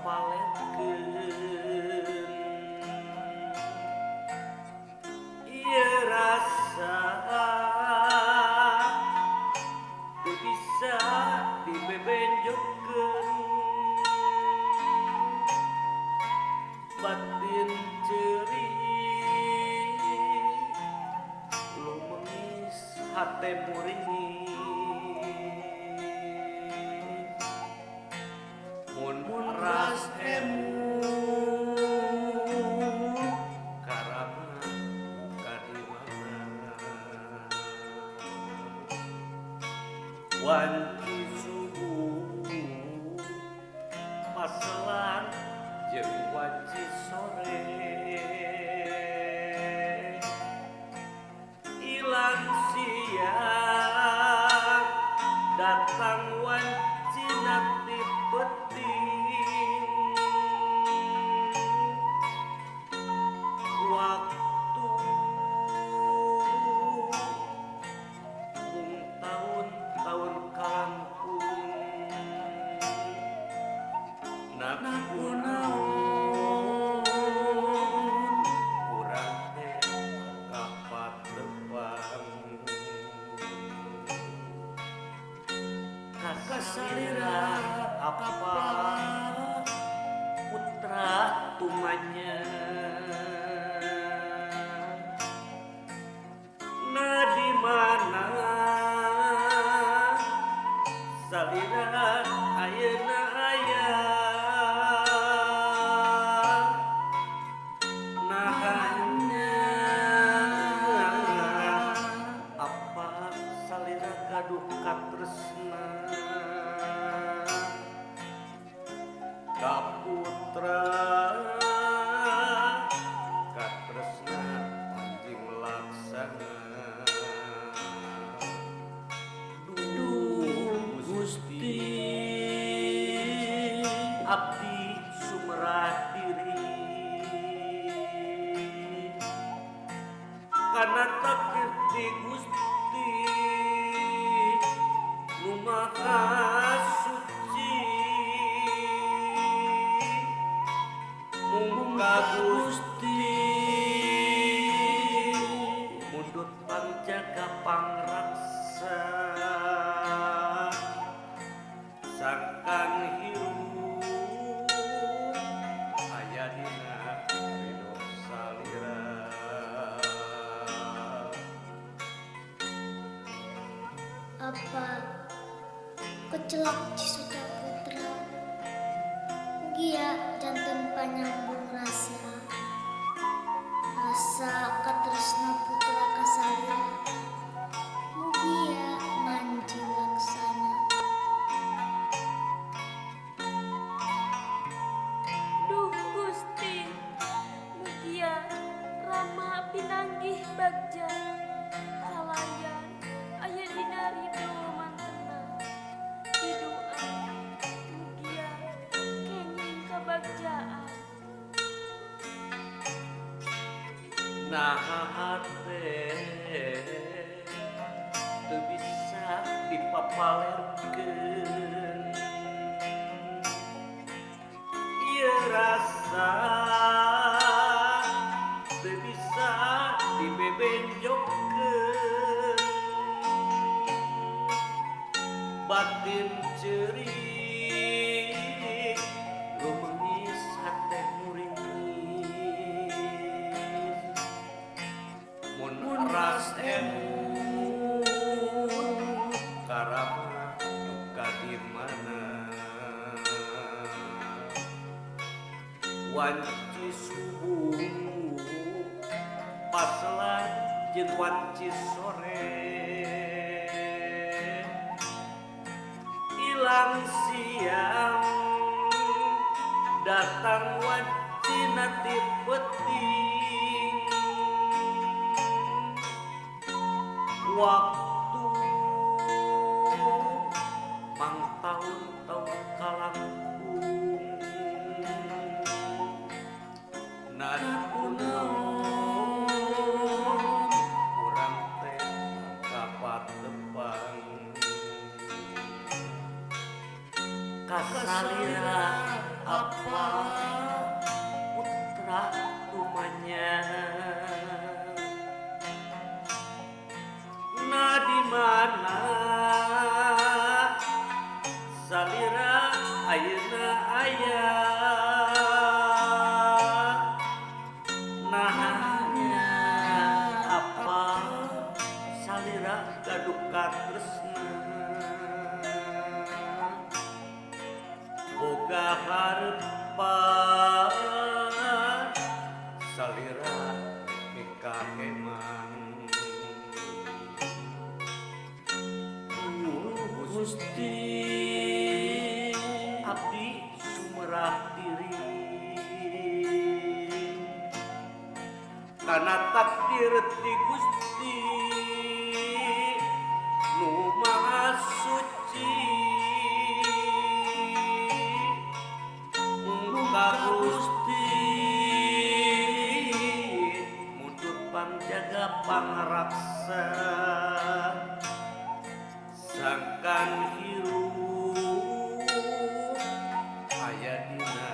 dipapalerkeun ieu rasa teu bisa dibebenjokeun batin ceuri lumengis hate muringis mun ras emu karama ka di mana wanci subuh paselan jeung wanci sore ilang siang datang wanci nati peuting waktu mung taun-taun kalangkung nakunaon urang teh kapatepang kasalira apa putra tumanya na di mana salira ayeuna aya nahanya apa salira gaduh katresna ka putra katresna anjing laksana duh Gusti abdi sumerah diri kana takdir ti Gusti nu Maha Suci mung ka Gusti mundut pangjaga pangraksa sangkan hirup aya dina ridho salira. Apa kecelak Cisuca Putra mugia janten panyambung rasa rasa katresna putra kasalira mugia manji laksana. Duh Gusti, mugia Rama pinanggih bagja kalayan aya dina ridho mantena didoa mugia kenging kabagjaan. Nah hate teu bisa dipapalerkeun ieu rasa teu bisa dibebenjokeun batin ceuri lumengis hate muringis mun ras emu karama duka di mana wanci subuh paselan jeung wanci sore ilang siang datang wanci nati peuting waktu mang taun-taun kalangkung nakunaon urang teh kapatepang kasalira Apa putra tumanya nah di mana salira ayeuna aya nahanya apa salira gaduh katresna boga harepan salira mikaheman. Gusti abdi sumerah diri kana takdir ti Gusti nu Maha Suci. Muga Gusti mundut pangjaga pangraksa sangkan hirup aya dina